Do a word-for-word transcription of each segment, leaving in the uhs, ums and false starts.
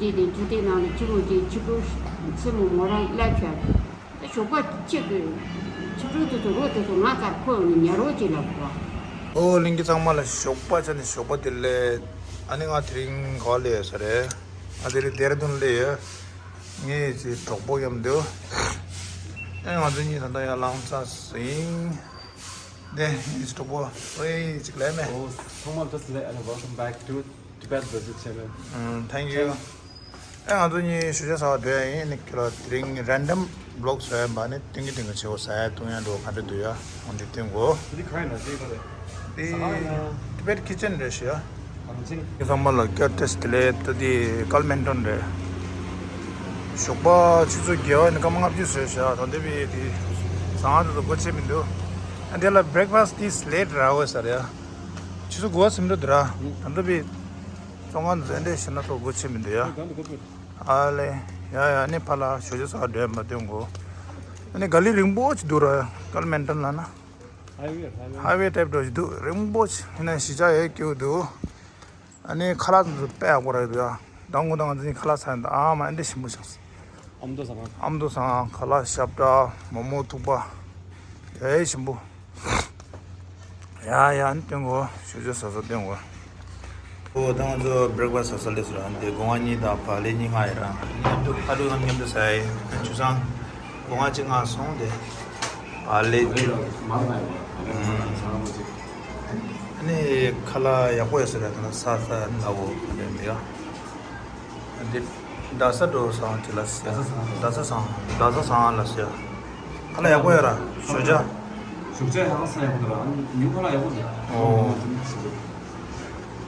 འདི་དེ་ཇུ་ཏེ་ནང་ལ་ཁྱི་མོ་དེ་ཁྱི་ཕྲུག་ཁྱི་མོ་མོ་རང་སླེབས་བྱས། ད་ཞོགས་པ་ཁྱི་གི་ཁྱི་ཕྲུག་དེ་ཚོ་རོ་དེ་ཚོ་ང་ཚར་ཁོ་ཡོང་ནས་ཉལ་རོགས་ཅིག་ལབ་དགོས། ཨོ་གླིང་གི་ཚང་མ་ལ་ཞོགས་པ་ཆ་ནས་ཞོགས་པ་དེ་ལས། ཨ་ནི་ང་དེ་རིང་ག་པར་སླེབས་ཡོད་ས་རེད། ང་དེ་རིང་ལྡེ་ར་ལྡུན་སླེབས་ཡོད། ངའི་ཅིག་གྲོགས་པོ་མཉམ་དུ། ཨེ་ང་ཚོ་གཉིས་ད་ལྟ་ཡར་ལངས་ཚར་ཟིན། དེ་ངའི་ཅིག་གྲོགས་པོ་ཨེ་ཅིག་ལབ་མེད། ཨོ་ཚང་མ་ལ་བཀྲ་ཤིས་བདེ་ལེགས། And welcome back to Tibet Visit Channel. ཨུམ། Thank you. ཨེ་ང་ཚོ་གཉིས་ཞོགས་ཇ་ཟ་བར་འགྲོ་ཡ་ཡིན། ནི་ཁྱོད་ལ་དེ་རིང་random vlog བཟོ་ཡ་ཡིན་པ། ནི་སྟོན་གྱི་སྟོན་གྱི་བྱེད་དགོས། ཟ་ཡ་བཏུང་ཡ་འགྲོ་ག་འདྲ་འདུག་ཡ། འོ་འདི་སྟོན་དགོས། འདི་ག་ཡིན་ན་ཅིག་ག་རེད། འདི་Tibet Kitchen རེད་ཤག་ཡ། ཨང་ཅིང་། ཚང་མ་ལ་བཀྲ་ཤིས་བདེ་ལེགས། ད་འདི་ཀལ་མན་ཊོན་རེད། ཞོགས་པ་ཆུ་ཚོད་བརྒྱད་པ་ནས་སྐར་མ་ལྔ་བཅུ་བཟོས་ཤག་ད་འདི་བས་དེ་ཟ་ཁང་དེ་ཚོ་སྒོ་ཕྱེ་མི་འདུག་ཨ་འདི་ལ་breakfast དེ་late རག་ཡོད་ས་རེད་ཡ། ཆུ་ཚོད་དགུ་པ་ཟིན་འགྲོ་འདུག་ར། ད་འདི་བས་བཙོན་ཁང་དེ་ཚོ་ཨེ་འདྲས་ཞེ་ན་ཐོག་སྒོ་ཕྱེ་མི་འདུག་ཡ། ཨ་ལེ། ཡ་ཡ། ནི་ཕར་ལ་ཞོགས་ཇ་ཟ་བར་འགྲོ་ཡ་མ་སྟོན་དགོས། ཨ་ནི་ག་ལི་རིང་པོ་ཅིག་འདུག་ར། ཀལ་མན་ཊོན་ལ་ན། highway highway type འགྲོ་ཞིག་འདུག་རིང་པོ་ཅིག་ཡིན་ན་གཞིས་ཆགས་ཡས་སྐྱིད་པོ་འདུག་ཨ་ནི་ཁ་ལག་དེ་ཚོ་དཔེ་ཡག་པོ་རག་གི་འདུག་ཡ། མདང་དགོང་དང་ང་ཚོ་གཉིས་ཁ་ལག་ཟ་ཡིན་ད། ཨ་མ་ཨེ་འདྲས་ཞིམ་པོ་བྱུང་སོང་། ཨ་མདོ་ཟ་ཁང་། ཨ་མདོ་ཟ་ཁང་། ཁ་ལག་ཤ་བཀྲ་མོག་མོག་ཐུག་པ། ཡ་ཡ་ཞིམ་པོ། ཡ་ཡ། ཨ་ནི་སྟོན་དགོས། ཞོགས་ཇ་ཟ་ས་སྟོན་དགོས། ཨོ་ད་ང་ཚོ་breakfast ཟ་ས་སླེབས་སོང་ར། འདི་སྒོ་ང་གཉིས་དང་བག་ལེབ་གཉིས་མངགས་ཡོད་ར། མཉམ་དུ་ཨ་ལུ་ང་མཉམ་དུ་ཟ་ཡ་ཡིན། ཆུ་སྲང་སྒོ་ང་གཅིག་མངགས་སོང་། དེ་བག་ལེབ་གཅིག་ཨ་ནི་ཁ་ལག་ཡག་པོ་ཡོད་ས་རེད། ད་ས་ས་འདྲ་བོ་རེད་འདི་ཡ། འདི་རྡ་ས་འགྲོ་ཟ་ཁང་ཅིག་ལ་ཟེར། རྡ་ས་ཟ་ཁང་། རྡ་ས་ཟ་ཁང་ལ་ཟེར། ཁ་ལག་ཡག་པོ་ཡོད་ར། ཞོགས་ཇ། ཞོགས་ཇ་ཡག་ས་ཡག་པོ་འདུག་ར། ཉིན་ཁ་ལག་ཡག་པོ་འདུག་ཨོ།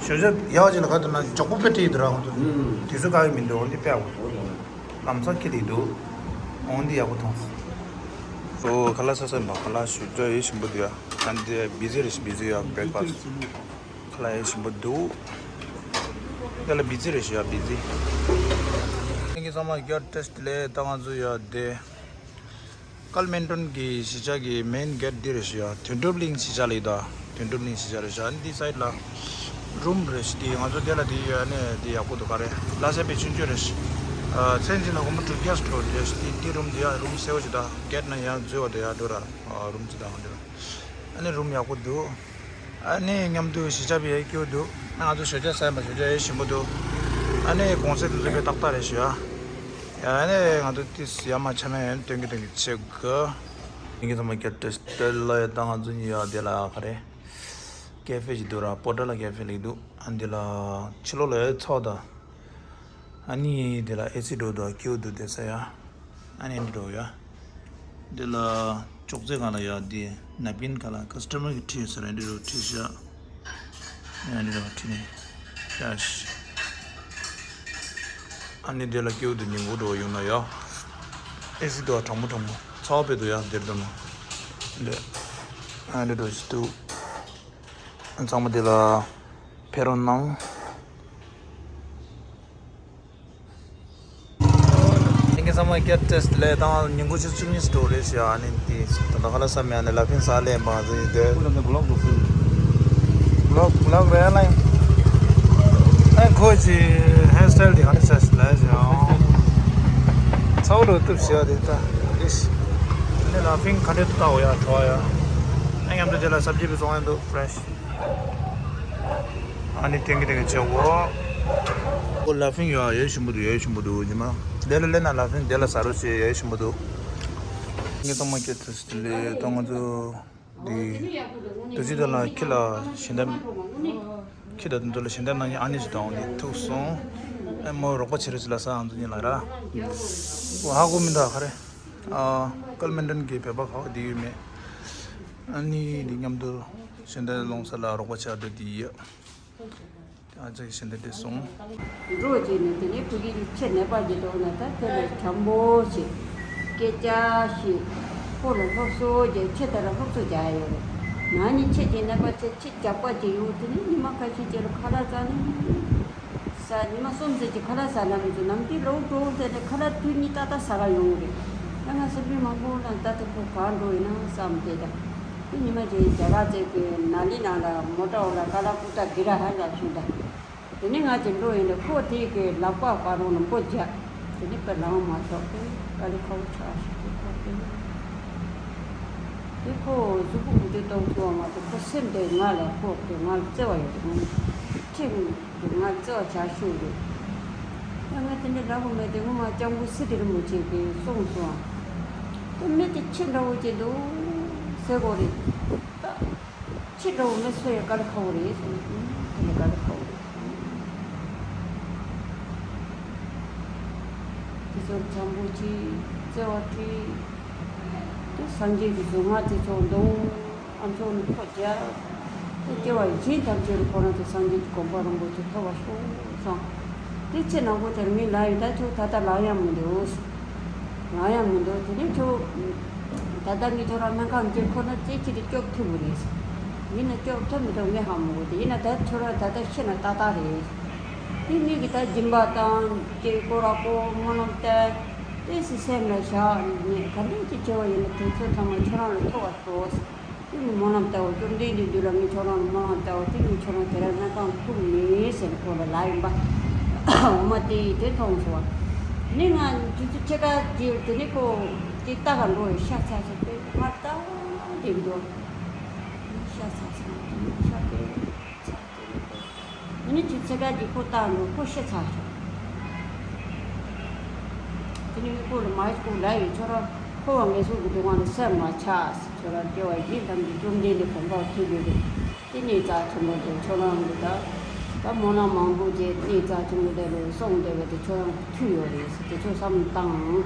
ཞོགས་ཇ་ཡག་ཅིག་ལ་ག་འདུག་ན་མགྱོགས་པོ་དཔེ་སྤྲད་འདུག་ར། ཁོང་ཚོ་ཨུམ། དུས་ཚོད་བཀག་གི་མི་འདུག་འོ་འདི་དཔེ་ཡག་པོ་འདུག་ལམ་སང་ཁྱེར་ལེ་འདུག་འོ་འདི་ཡག་པོ་མཐོང་སོང་། ཨོ་ཁ་ལག་ས་ས་མ་ཁ་ལག་ཞོགས་ཇ་ཡེ་ཞིམ་པོ་འདུག་ཡ། ཨ་འདི་བི་ཛི་རེད་ཤག་བི་ཛི་ཡ། breakfast ཁ་ལག་ཡེ་ཞིམ་པོ་འདུག་ཡ་ལ་བི་ཛི་རེད་ཤག་ཡ། བི་ཛི། ཨིང་གི་ཚང་མ་བཀྲ་ཤིས་བདེ་ལེགས། ད་ང་ཚོ་ཡ་དེ། ཀལ་མན་ཊོན་གྱི་གཞིས་ཆགས་ཀྱི་main gate འདི་རེད་ཤག་ཡ། དོན་གྲུབ་གླིང་གཞིས་ཆགས་ལ་ཡོད་ད། དོན་གྲུབ་གླིང་གཞིས་ཆགས་རེད་ཤག་འདི་side ལ་རུམ་རེད་ཤག་འདི་ང་ཚོ་དེ་ལ་དེ་ཡོད་ནས་དེ་ཡག་པོ་འདུག་ག་རེ་ལ་སེ་པའི་ཆུང་ཆུང་རེད་ཤག་མཚན་གཅིག་ལ་སྒོར་མོ་དྲུག་བརྒྱ་སྤྲོད་རེད་ཤག་འདི་འདི་རུམ་འདི་ཡ་རུམ་གསལ་པོ་ཞིག་ད། གེ་ཊི་ནས་ཡར་འཛུལ་བ་དེ་ཡར་འགྲོ་ར། རུམ་གཅིག་དང་འདི་ར། ཨ་ནི་རུམ་ཡག་པོ་འདུག་ཨ་ནི་མཉམ་དུ་གཞིས་ཆགས་པའི་ཡ་སྐྱིད་པོ་འདུག་ང་ཚོ་ཞོགས་ཇ་ཟ་ཡ་མ་ཞོགས་ཇ་ཡ་ཞིམ་པོ་འདུག་ཨ་ནི་གོང་ཚད་དེ་ཚོ་དཔེ་ཏག་ཏག་རེད་ཤག་ཡ། ཡ་ཨ་ནི་ང་ཚོ་ཏིས་ཡ་མ་ཆ་མེད་ཡ་སྟོན་གི་སྟོན་གི་ཆེ་གི། ཡིན་གི་ཚང་མ་བཀྲ་ཤིས་བདེ་ལེགས། ད་ང་ཚོ་གཉིས་ཡ་དེ་ལ་ག་རེ་ཀེ་ཕེ་ཞིག་འདུག་ར། པོ་ཊ་ལ་ཀེ་ཕེ་ལིག་འདུག་ཨ་འདི་ལ་ཕྱི་ལོགས་ལ་ཡ་ཚོགས་ད། ཨ་ནི་དེ་ལ་ཨེ་སི་འགྲོ་འདུག་སྐྱིད་པོ་འདུག་བསྡད་ས་ཡ། ཨ་ནི་འགྲོ་ཡ། དེ་ལ་ཅོག་ཙེ་སྒང་ལ་ཡ་དེ་ནེབ་ཀིན་སྒང་ལ་ཀ་སི་ཊ་མར་གྱི་ཁྲིད་ཟེར་འདི་རུ་ཁྲིད་བཞག་ཨ་ནི་རུ་ཁྲིད་ནས་བཞག་ཨ་ནི་དེ་ལ་སྐྱིད་པོ་འདུག་ཉིན་གུང་འགྲོ་ཡོང་ན་ཡ། ཨེ་སི་འདུག་གྲང་མོ་གྲང་མོ། ཚ་བ་དཔེ་འདུག་ཡ་འདིར་འགྲོ་ན། འདི་ཨ་ནི་འགྲོ་ཞིག་འདུག་ཚང་མ་དེ་ལ་ཕེབས་རོགས་གནང་། ཡིན་གྱི་ཚང་མ་བཀྲ་ཤིས་བདེ་ལེགས། ད་ཉིན་གུང་ཆུ་ཚོད་བཅུ་གཉིས་འགྲོ་རེད་ཤག་ཨ་ནི་དེ་ད་ལྟ་ཁ་ལག་ཟ་མེད། ཨ་ནི་ལ་ཕིང་ཟ་ལེ་འབའ་ཟེར་ཡིན་དེ། ཁོ་རང་ཚོ་བི་ལོག་འགྲོ་སྲིད། བི་ལོག་བི་ལོག་རེད་ལ། ཨ་ཁོ་ཅི་ཧེར་སི་ཊའིལ་དེ་ག་ནས་བྱས་ལ་ཞག་ཚ་བོ་འགྲོ་ཐུབ་ཤག་དེ་ད་རེད། ཨ་ནི་ལ་ཕིང་ག་འདྲས་འདུག་ལྟ་འོ་ཡ་བྲོ་བ་ཡ། ཨ་མཉམ་དུ་དེ་ལ་སབ་ཇི་བི་བཙོང་ཡ་འདུག་ཕི་རེ་ཤི། ཨ་ནི་ཏན་གི་ཏན་གི་བྱེད་འོ། ཨོ་ལ་ཕིང་ཡོད་ཡ། ཡ་ཞིམ་པོ་འདུག་ཡ་ཞིམ་པོ་འདུག་ཉི་མ། དེ་ལ་སླེབས་ན་ལ་ཕིང་དེ་ལ་ཟ་རོགས་བྱེད། ཡ་ཞིམ་པོ་འདུག་ངས་ཚང་མ་སྐད་ཐུག་སི་ལེ་ད་ང་ཚོ་འདི་དུ་ཅི་དེ་ལ་ཁྱི་ལ་ཞལ་འདེབས། ཁྱི་དང་དུ་ལ་ཞལ་འདེབས་གནང་མཁན་ཨ་ནི་ཞིག་དང་འདི་ཐུག་སོང་། ཨེ་མོ་རོགས་པ་བྱེད་རོགས་བྱེད་ལ་ས་ཨང་དུ་ཉིན་ལ་ར། ཨོ་ཧ་གོ་མི་འདུག་ག་རེ། ཨ་ཀལ་མན་ཊོན་གྱི་བོད་པ་ཁག་འདི་ཡོད་མེད། ཨ་ནི་འདི་མཉམ་དུ་ཞལ་འདེབས་སློང་ས་ལ་རོགས་པ་བྱ་འགྲོ་འདི་ཡོད། ཨ་ཅག་གི་ཞལ་འདེབས་འདི་སོང་། འགྲོ་བྱས་ནས་དེ་ནས་བུ་གི་ཁྱེད་ནད་པ་གྱི་འདུག་ན་ད་དེ་ལས་འཇམ་པོ་ཞིག་སྐད་ཆ་ཞིག་ཁོ་ལ་སློབ་གསོ་རྒྱག་ཁྱེད་དེ་ལ་སློབ་གསོ་རྒྱག་ཡ་ཡོད་རེད། ན་ནི་ཁྱེད་ཀྱི་ནད་པ་ཁྱེད་ཁྱེད་རྒྱག་པ་ཅིག་ཡོང་དེ་ནས་ཉི་མ་ཁ་ཤས་ཅིག་ལ་ཁ་ལག་ཟ་ནས་ས་ཉི་མ་གསུམ་ཙམ་ཅིག་ཁ་ལག་ཟ་ན་མི་ཚོ་ནམ་རྒྱུན་ལོག་འགྲོ་དེ་ནས་ཁ་ལག་དུས་གཉིས་ཏག་ཏག་ཟ་ག་ཡོང་རེད། ད་ང་སེམས་པའི་མང་པོ་ལ་ད་དེ་ཁོ་གང་འགྲོ་ཡིན་ན་བསམ་དེ་ད། དེ་ཉི་མ་ཅིག་རྒྱ་གར་ཚོས་ཀྱི་ནཱ་ལི་ནང་ལ་མོ་ཊ་འོག་ལ་ཀ་ལ་ཀུ་ཏ་གི་ར་ཧ་ལ་ཤུ་ད། དེ་ནས་ང་ཅིག་འགྲོ་ཡིན་ནས་ཁོ་དེའི་གི་ལག་པ་བར་རོང་ལ་མགོ་བརྒྱབ། དེ་ནས་དཔེ་ལངས་མ་ཐུབ་པས་དཀའ་ལས་ཁག་པོ་ཆགས་ཤག་དེ་ཁོ་དེ་དེ་ཁོ་གཟུགས་པོ་མི་བདེ་གཏོང་ཐུབ་པ་མ་གཏོགས་ཁོ་སེམས་དེ་ང་ལ་ཁོ་དེ་ང་ལ་བརྩེ་བ་ཡོད་རེད། ཁྲིད་དེ་ང་ལ་བརྩེ་བ་བྱ་ཤུགས་རེད། ད་ང་དེ་འདྲ་འདྲ་པོ་མེད་དེ་ངོ་མ་སྐྱབས་མགོན་སྲིད་པའི་རིན་པོ་ཆེ་གིས་གསུངས་སོང་། དེ་མི་དེ་ཁྱི་འདྲ་བོ་ཅིག་འདུག་ཟེར་གོ་རེད། ད། ཁྱི་འདྲ་བོ་མི་གསོད་ཡ་དཀའ་ལས་ཁག་པོ་རེད་ཟེར་ནས། དེ་ལས་དཀའ་ལས་ཁག་པོ་རེད། དེ་ཚོར་བྱམས་པོ་གྱིས་བརྩེ་བ་སྤྲད། དེ་སངས་རྒྱས་ཀྱི་གཟུངས་སྔགས་དེ་ཚོ་འདོན། ཨ་མཆོག་ནི་ཁོ་རྒྱལ། དེ་སྐྱེ་བ་གཞན་ཐམས་ཅད་ལ་ཁོ་རང་ཚོ་སངས་རྒྱས་ཀྱི་གོ་འཕང་རིན་པོ་ཆེ་ཐོབ་པར་ཤོག་གསུངས། དེ་ཁྱི་ནག་པོ་དེར་ངས་ལབ་ཡིན། ད་ཁྱོད་ད་ལྟ་ལབ་ཡ་མི་འདུག་ང་ཡང་མི་འདུག་དེ་ནས་ཁྱོད། ད་ལྟ་ངས་ཁྱོད་རང་སྨན་ཁང་འགྱེལ་ཁོ་ན་ཅིག་ཅིག་གིས་སྐྱོབ་ཐུབ་ཀྱི་རེད། ཡིན་ན་སྐྱོབ་ཐུབ་མི་ཐུབ་ངས་ཧ་མི་གོ། དེ་ཡིན་ན་ད་ཁྱོད་རང་ད་ལྟ་ཤི་ན་ཏག་ཏག་རེད། དེ་ངས་གི་ད་སྦྱིན་པ་བཏང་ཅིག་སྐོར་ར་སྐོར་སྨོན་ལམ་བཏབ། དེ་སི་སེམས་ལ་བཞག་ནས་ག་འདྲ་ཅིག་བྱས་པ་ཡིན་ན་དེ་ཚོ་ཚང་མ་ཁྱོད་རང་ལ་ཐོབ་པར་ཤོག་དེ་ནི་སྨོན་ལམ་བཏབ་པ། བཅོམ་ལྡན་འདས་མདུན་ལ་ངས་ཁྱོད་རང་ལ་སྨོན་ལམ་བཏབ་པ། དེ་ནི་ཁྱོད་རང་དེ་རིང་སྨན་ཁང་ཁུག་མེད་ཟེར་ཁོ་ལ་ལབ་ཡིན་པ། འོ་མ་དེ་དེ་མཐོང་སོང་བ། ནི་ང་དུས་ཚོད་ཕྱེད་ཀ་དེ་དེ་ནི་ཁོ་དེ་ལྟ་ག་འགྲོ་ཡི་ཤ་ཚ་སོང་པས་ང་ལྟ་བསྡད་ཀྱི་འདུག་ཤ་ཚ་སོང་ཤ་དེ་ཚ་དེ་ནི་ཁོ། ཨ་ནི་ཁྱི་ཚེ་དཀར་གྱིས་ཁོ་བལྟ་འགྲོ་ཁོ་ཤི་ཚར་སོང་། དེ་ནི་ཁོ་ལ་མ་ཁོ་ལབ་ཡོད། ཁྱོད་རང་འཁོར་བ་ངན་སོང་གི་སྡུག་བསྔལ་ལ་སེམས་མ་ཆགས། ཁྱོད་རང་སྐྱེ་བ་གཞན་ཐམས་ཅད་བཅོམ་ལྡན་འདས་གོ་འཕང་ཐོབ་རྒྱུ་རེད། དེ་གནས་རྩ་ཆེན་པོ་དེ་ཁྱོད་རང་གི་ད་ད་སྨོན་ལམ་མང་པོ་བྱས་གནས་རྩ་ཆེན་པོ་དེ་ལ་སོང་བསྡད་པ་དེ་ཁྱོད་རང་གི་མཐུ་ཡོད་རེད་ཟེར། དེ་ཚོ་བསམ་བློ་བཏང་།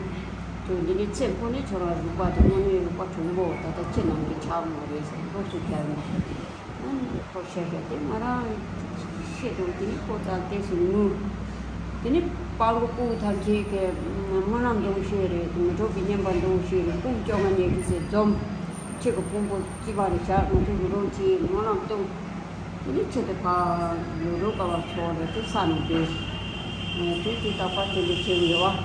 ཁྱོད་འདི་ནས་ཚེ་འཕོས་ནས་ཁྱོད་རང་རིག་པ་དེ་དངོས་གནས་རིག་པ་དྲང་པོ་ད་ལྟ་ཁྱེད་རྣམས་ཀྱི་ཆགས་ཡོད་རེད་ཟེར་སློབ་གསོ་རྒྱག་ཡོང་། ཁོ་བཤད་བཤད་དེ་ང་རང་ཤེས་དང་དེ་ནི་ཁོ་ཙག་ཏེ་སུ་ངུ། དེ་ནི་སྤང་གོ་སྤུ་གུ་ཐམས་ཅད་ཀྱི་སྨོན་ལམ་འདོན་ཤེས་རེད། མི་གྲོགས་ཀྱི་བསྙེན་པ་འདོན་ཤེས་རེད། སྤུ་གུ་བཅོ་ལྔ་ཉལ་གི་ཟེར་འཛོམས། ཁྱེད་ཀྱི་ཕུང་པོ་སྐྱིད་པ་རེ་བཞག་ང་ཚོ་མི་གྲོགས་ཀྱི་སྨོན་ལམ་གཏོང་། དེ་ནི་ཁྱེད་དེ་ཕ་ལོ་རོ་ཀ་བ་ཚོ་རེད་དེ་ས་ནས་བསྡད། དེ་དེ་རྟག་པར་དེ་འདྲ་བྱེད་ཀྱི་ཡོད་བ།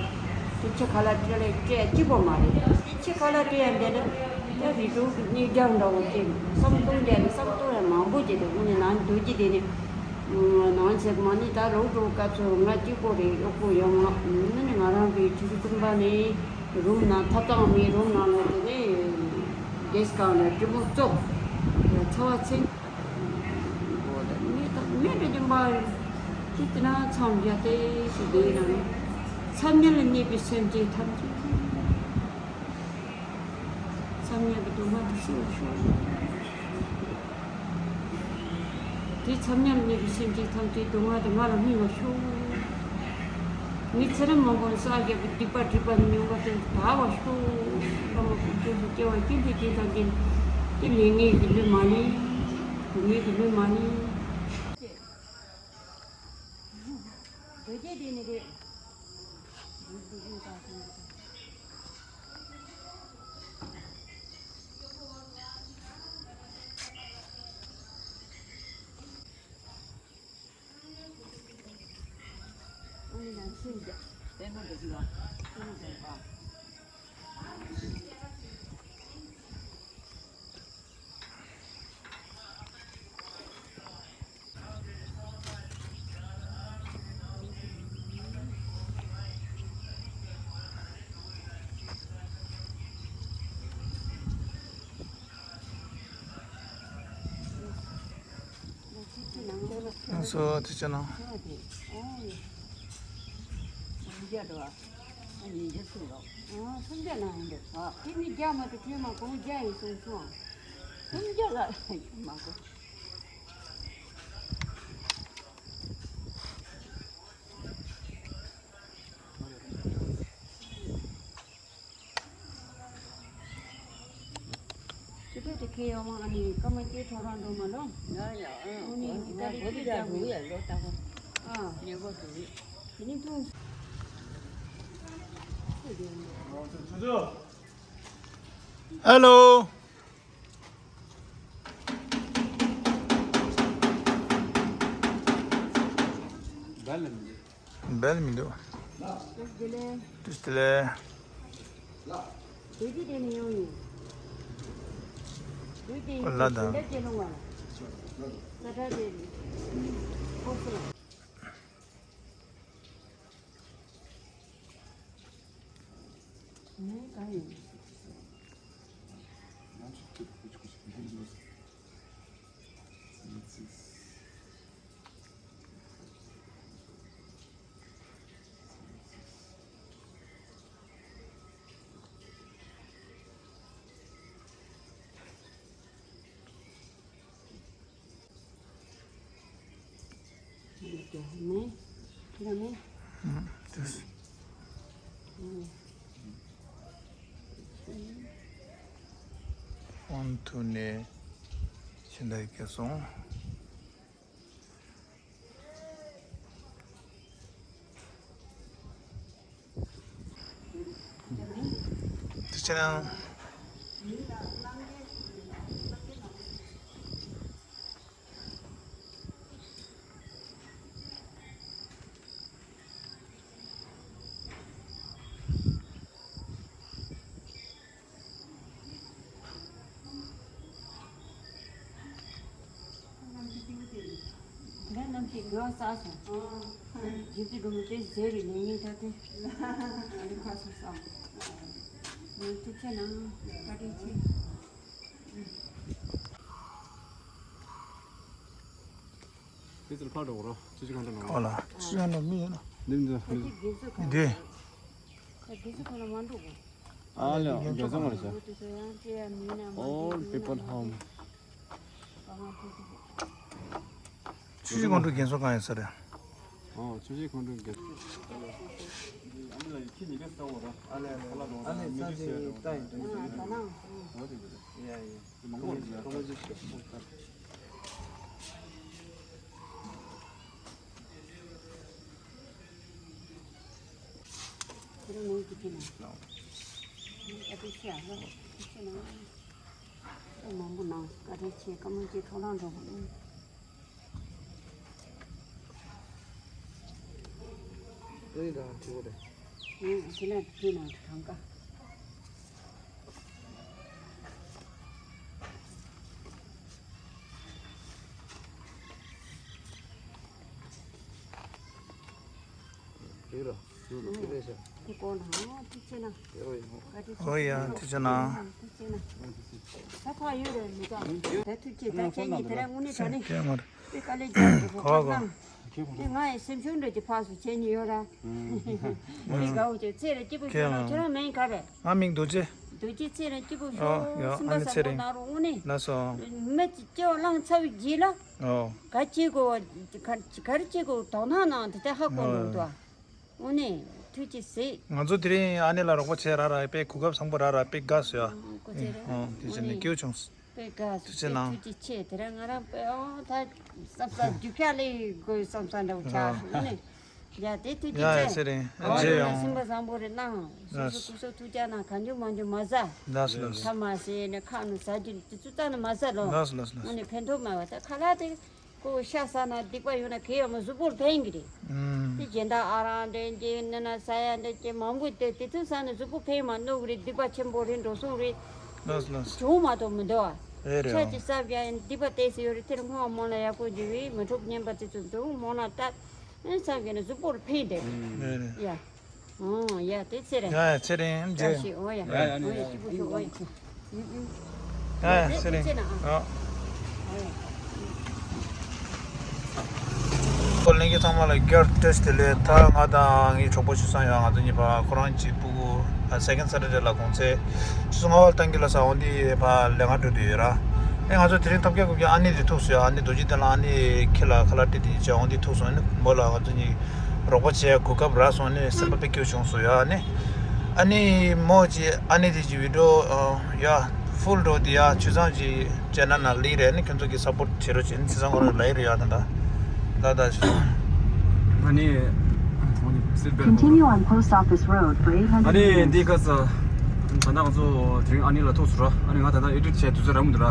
དེ་ཁྱེད་ཁ་ལག་སྤྲད་ལ་སྤྲད་གཅིག་པོ་མ་རེད། དེ་ཁྱེད་ཁ་ལག་སྤྲད་ཡ་འདི་ལ་ད་རི་གྲོང་གི་གནས་རྒྱ་འདྲ་བོ་ཅིག་བསམ་གཏོང་རྒྱ་ནི་བསམ་གཏོང་ཡ་མང་པོ་ཅིག་འདུག་དངོས་གནས་ནང་འདུག་ཅི་དེ་ནི་ནང་ཆེ་མ་ནི་ད་ལོ་གྲོང་སྐབས་སུ་ང་གཅིག་པོ་རེད། གཡོག་པོ་ཡོང་ང་ནི་ང་རང་གི་ཆུ་ཚོད་གསུམ་པ་ནས་རུམ་ནང་ཐབ་ཚང་མའི་རུམ་ནང་ལ་དེ་ནས་གེ་སི་ཁང་ལ་སྤྲིན་པོ་བཙོག་ཚ་བ་ཚིག་མེ་དང་མེ་དྲི་ལྡན་པ། ཅི་ལྟ་ན་མཚམས་བཞག་སྟེ་ཞིག་བསྡད་ན། མཚམས་ཉིད་ལ་གནས་པའི་སེམས་ཅན་ཐམས་ཅད། མཚམས་ཉིད་ཀྱི་སྡུག་བསྔལ་དེ་སེལ་བར་ཤོག་དེ་མཚམས་ཉིད་ལ་གནས་པའི་སེམས་ཅན་ཐམས་ཅད་སྡུག་བསྔལ་དེ་ང་ལ་སྨིན་པར་ཤོག་ངས་ཚེ་རབས་མང་པོར་བསགས་བཞག་པའི་སྡིག་པ་སྒྲིབ་པ་མྱོང་བ་དེ་དག་པར་ཤོག་བླ་མ་དཀོན་མཆོག་གསུམ་སྐྱེ་བ་ཀུན་ཏུ་སྐྱེ་ཐམས་ཅད་ཀྱི་ལས་ངན་གྱི་ལུས་མ་ལེན། སྡུག་བསྔལ་གྱི་ལུས་མ་ལེན། འདོད་རྒྱལ་དེ་ནི་རེད། སོ་དེ་ཅི་ནང་། སུམ་བརྒྱ་ནང་འདུག་དེ་ནི་བརྒྱ་མ་གཏོགས་དྲུག་མ་གོང་བརྒྱ་ཡིན་གསུངས་སོང་། སུམ་བརྒྱ་ལ་མ་གོ། ཅི་ཕེ་དེ་ཁེ་ཡོང་མ་ཨ་ནི་ཀ་མ་ཅེ་ཐོ་རང་འགྲོ་མ་ལོ། ཡ་ཡ་ཨ་ཨ་ནི་ཨ་ད་རེ་ཁེ་ཀྱང་ཡོད་ཡ་ལོ་ད་གོ། ཨ་ཉེ་གོ་དུ་རེད། དེ་ནི་ཐུང་། ཧེ་ལོ། བལ་མི་འདུག་བཀྲ་ཤིས་བདེ་ལེགས། བོད་ཀྱི་དེ་ནས་ཡོང་ཡིན། བོད་དེ་ཡིན་ལ་དང་། དེ་འདྲ་སྐྱེ་ལུང་བ་ལ། ས་ཁྲ་དེ་ཁོ་སུ་ལ། ངས་གང་ཡིན། ཨོན་ཐུ་ནས་ཕྱི་ཟླ་བརྒྱད་སོང་། དེ་ཕྱིར་ན། ང་ནམ་ཞིག་དགེ་བ་བསགས་སོང་། རྗེ་བཙུན་སྒྲོལ་མ་དེ་ཟེར་རེ་ལེན་ངེས་ད་དེ། ཨ་རི་ཁ་སོ་སོང་། ངས་ཐུགས་ཆེ་གནང་། བཀའ་དྲིན་ཆེ། དེ་ཚོར་ཕར་འགྲོ་རོགས། ཅི་ཅི་གང་དུ་འགྲོ། ཨོ་ལ། ཅི་ཡང་འགྲོ་མི་ཡོད་ན། འདི་འདི་འདི། དགེ་བཙུན་ཁང་ལ་མ་འགྲོ་གོ། ཨ་ལེ། རྒྱལ་ཚོགས་ཁང་རེད་ཤག། All people home. ཆུ་བཞི་སྒང་དྲུག་རྒན་གསོ་ཁང་ཡིན་ས་རེད། ཨོ་ཆུ་བཞི་སྒང་དྲུག་རྒན་གསོ། ཨ་ལེ་ས་ཞིག་ལྟ་ཡིན་དུ། ཡ་ཡ། དེ་རིང་ངོས་ཀྱི་དེ་ནས། ཨ་ཏི་ཆེ་ཨ་ལོ། ཨ་ཏི་ཆེ་ན། ཨ་མང་པོ་ནང་བཀའ་དྲིན་ཆེ། བཀའ་མོལ་གྱི་ཐོག་ལ་འགྲོ་དགོས། ཨེ་ད་ཐུག་རེད། ཨེ་དེ་ལ་དེ་ནང་གང་ག་རེད་ར། དེ་སྐོར་ནང་ཐུགས་ཆེ་ན། ཨོ་ཡ་ཐུགས་ཆེ་ན། ཐུགས་ཆེ་ན། ད་ཁ་ཡོད་རེད་མི་ཚང་། ད་ཐུགས་ཆེ་ད་ཁྱེད་གཉིས་དེ་ར་དངོས་གནས་དྲང་གནས། དེ་དཀའ་ལས་རྒྱག་དགོས་གོ་ཁ་བཏང་། དེ་ང་ཡི་སེམས་ཤུགས་འདྲ་གྱི་ཕར་སུ་བྱེད་ཉེ་ཡོད་ར། དེ་དགའ་བོ་ཆེ་ཚེ་ར་སྐྱིད་པོ་ཤོག་ལ། ཁྱེད་རང་མིང་ག་རེད། ང་མིང་རྡོ་རྗེ། རྡོ་རྗེ་ཚེ་རིང་སྐྱིད་པོ་ཤོག་ཨོ་ཡ། སེམས་པ་ཨ་ནི་བཟང་ཚེ་པོ་རིང་གནང་རོགས་དངོས་གནས། ལགས་སོ། མི་གཅིག་སྐྱེ་བ་བླངས་ཚར་བའི་རྗེས་ལ། ཨོ། ག་བྱེད་དགོས་ག་ག་རེ་བྱེད་དགོས་དོ་སྣང་གནང་དེ་ལྟར་ཧ་གོ་མི་འདུག་དངོས་གནས་ཐུགས་རྗེ་གཟིགས། ང་ཚོ་དེ་རིང་ཨ་ནེ་ལ་རོགས་པ་བྱས་ར་ར་དཔེ་གོ་སྐབས་བཟང་པོ་ར་ར་དཔེ་དགའ་བསུ་ཡ། ཨོ་དེ་བྱས་ནས་སྐྱིད་པོ་བྱུང་། དཔེ་དགའ་བསུ། ཐུགས་རྗེ་གནང་། ཐུགས་རྗེ་ཆེ། དེ་རིང་ང་རང་དཔེ་ཨོ་ད་བསམ་བསམ་རྒྱུ་ཕྱག་ལས་དགོས་བསམ་བསམ་འདྲ་བོ་ཆགས་ཨ་ནི། ཡ་དེ་དུས་ཀྱི་ཡ་ཚེ། ཚེ་རིང་། ཨ་ཨོ་རྗེ་ཡ་ཡོང་། སེམས་པ་བཟང་པོ་རེ་གནང་། སོ་སོ་ལགས། སྐུ་གཟུགས་ཐུགས་ཅག་གནང་། གང་བྱུང་མང་བྱུང་མ་ཟ། ལགས་ལགས། ཐ་མ་ཟས་ནས་ཁ་ནས་ཟ་རྒྱུ་དེ་ཚོ་རྩ་ནས་མ་ཟ་ལོ། ལགས་ལགས་ལགས། ཨ་ནི་ཕན་ཐོགས་མ་བ་ད་ཁ་ལག་དེ་ཀོ་ཤ་ཟ་ན་སྡིག་པ་ཡོང་ན་གལ་ཡོད་མ་གཟུགས་པོར་ཕན་གི་རེད། ཨུམ། དེ་སྦྱིན་བདག་ཨ་རང་འདྲ་གྱི་ནི་ན་ཟ་ཡ་འདྲ་གྱི་མང་པོ་དེ་དེ་ཚོ་ཟ་ནས་གཟུགས་པོ་ཕན་མ་ནུག་རེད། སྡིག་པ་ཆེན་པོ་རེད་འགྲོ་སོང་རེད། ལགས་ལགས། བྱུང་མ་གཏོགས་མི་འདུག་ཨ། རེད་རེད། ཆ་ཨང་ཅིག་ཟ་བྱ་ཡིན་སྡིག་པ་ཏོག་ཙམ་ཡོད་རེད། དེར་སྔོན་མོ་ལ་ཡག་པོ་འཇུ་བའི་མི་འཁྲུག་ཉན་པ་དེ་ཚོ་འདུག་མོ་ལ་ལྟ། ཨེ་ཚང་གི་ནི་གཟུགས་པོར་ཕན་བདེ་རེད། ཡ། ཨོ་ཡ་དེ་ཚེ་རིང་། ཡ་ཚེ་རིང་རྗེ། ཨོ་ཡ། ཡ་ཡ་ནི་ཨོ་ཡ་ཡ། སྐྱིད་པོ་ཤོག་ཨོ་ཡ། ཡ་ཡ་ཚེ་རིང་། ཨོ། ཨོ་ལྷན་རྒྱས་ཚང་མ་ལ་བསྐྱར་བཀྲ་ཤིས་བདེ་ལེགས། ད་ང་དང་ངའི་གྲོགས་པོ་ཆུ་བཟང་ཡོད། ང་ཚོ་གཉིས་ཕར་ཁོ་རང་གཅིག་སྤུ་གུ་Second Saturday་ལ་གུང་སེང་ཆུ་ཚོད་ལྔ་པ་ལ་གཏོང་གི་ལ་ས་འོང་དེ་ཕར་ལས་ཀ་འགྲོ་དུས་ཡོད་ར། ཨེ་ང་ཚོ་དེ་རིང་ཐབས་མཁས་སྐུ་མཁྱེན་ཨ་ནེ་དེ་ཐུག་སོང་ཡ། ཨ་ནེ་རྡོ་རྗེ་གདན་ལ་ཨ་ནེ་ཁྱེད་ལ་ཁ་ལག་སྤྲད་དེ་བྱས་འོང་དེ་ཐུག་སོང་། ཨ་ནེ་མོ་ལ་ང་ཚོ་གཉིས་རོགས་པ་བྱས་གོ་སྐབས་རག་སོང་། ཨ་ནེ་སེམས་པ་དཔེ་སྐྱིད་བྱུང་སོང་ཡ། ཨ་ནེ་ཨ་ནེ་མོ་ཅིག་ཨ་ནེ་དེ་ཅིག་བི་ཌི་ཡོ་ཡ་ཧྥུལ་འགྲོ་དེ་ཡ་ཆུ་ཚང་ཅིག་ཅེ་ནལ་ནང་ལིག་རེད། ཨ་ནེ་ཁྱོད་ཚོ་གི་སཔོར་ཊི་བྱེད་རོགས་བྱེད། ཨ་ནེ་ཆུ་ཚང་ཁོ་རང་ལ་ཡི་རེད་ཡ། ད་ད་ད་ད་ཆུ་ཚང་། ཨ་ནེ། Continue on Post Office Road for eight hundred ཨ་ནི་འདི་meters. ག་ས། ད་ལྟ་ང་ཚོ་དེ་རིང་ཨ་ནེ་ལ་ཐུག་སོང་ར། ཨ་ནི་ང་ད་ལྟ་ཨེ་ཌིཊ་བྱས་དུས་ཚོད་རག་མི་འདུག་ར།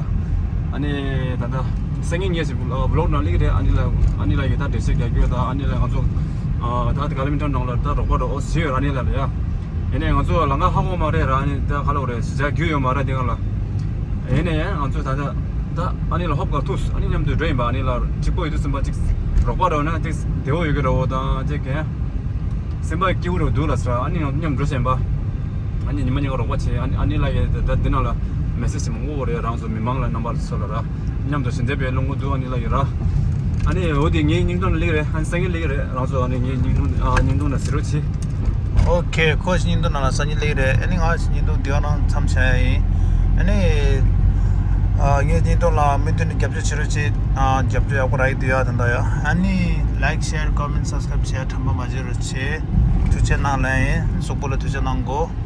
ཨ་ནི་ད་ལྟ་སང་ཉིན་ངས་ཅིག་ཝི་ལོག་ནང་སླེབས་ཀྱི་རེད། ཨ་ནེ་ལ་ཨ་ནེ་ལ་ཡོད་ད་འགྲེལ་བཤད་རྒྱག་རྒྱུ་ད། ཨ་ནེ་ལ་ང་ཚོ་ཨ་ད་ད་ག་ལ་མི་ཏོན་ནང་ལ་ད་རོགས་པ་རོགས་ཟེར་ཡོད་ར། ཨ་ནེ་ལ་ལ་ཡ། ཡིན་ནའི་ང་ཚོ་ལམ་ཁ་ཧ་གོ་མ་རེད་ར། ཨ་ནི་ད་ག་ལ་རེད་ཟེར་བྱ་རྒྱུ་ཡོད་མ་རེད་དེ་ག་ལ། ཡིན་ནའི་ང་ཚོ་ད་ད་ད་ཨ་ནེ་ལ་ཧོབ་ག་ཐུག་ཨ་ནེ་མཉམ་དུ་འགྲོ་ཡིན་པ། ཨ་ནེ་ལ་གཅིག་པོ་ཡོད་དུས་ཙམ་པ་གཅིག་རོགས་པ་རོགས་ན་གཅིག་བདེ་བོ་ཡོད་ཀྱི་རེད་འོ། ད་གཅིག་གན་སེམས་པ་སྐྱིད་པོ་རུ་འདུག་ལ་ཟེར། ཨ་ནེ་མཉམ་འགྲོ་བཞིན་པ། ཨ་ནི་ཉི་མ་གཉིས་ཀ་རོགས་པ་བྱས། ཨ་ནི་ཨ་ནི་ལགས་ཀྱིས་ད་ད་འདི་ནང་ལ་མེ་སེ་ཇི་མང་པོ་རེད། རང་ཚོ་མི་མང་ལ་རྣམ་པ་ཚོ་ལ་ར་མཉམ་དུ་ཞལ་འདེབས་པའི་བློ་ངོ་འདུག་ཨ་ནི་ལགས་ཀྱིས་ར། ཨ་ནི་འོ་དེ་ངའི་སྙིང་དོན་ལ་སླེབས་རེད། ཨ་ནི་སང་ཉིན་སླེབས་རེད། རང་ཚོ་ཨ་ནི་ངའི་སྙིང་དོན་ཨ་སྙིང་དོན་ལ་གཟིགས་རོགས་བྱེད། ཨོ་ཁེ། ཁོ་སྙིང་དོན་ནང་ལ་སང་ཉིན་སླེབས་རེད། ཨ་ནི་ང་སྙིང་དོན་འདི་ག་རང་མཚམས་བྱ་ཡ་ཡིན། ཨ་ནི་ཨ་ངའི་སྙིང་དོན་ལ་མུ་མཐུད་ནས་རྒྱབ་སྐྱོར་བྱེད་རོགས་བྱེད། ཨ་རྒྱབ་སྐྱོར་ཡག་པོ་རག་གི་འདུག་ཡ། ད་ལྟ་ཡ། ཨ་ནི་ལའིཀ་ཤེར་ཀོ་མེན་སབ་སི་ཀ་རེབ་བྱེད་ཡ་དྲན་པ་མ་བརྗེད་རོགས་བྱེད། ཐུགས་རྗེ་གནང་ལབ་ཡིན། གཟུགས་པོ་ལ་ཐུགས་རྗེ་གནང་གོ།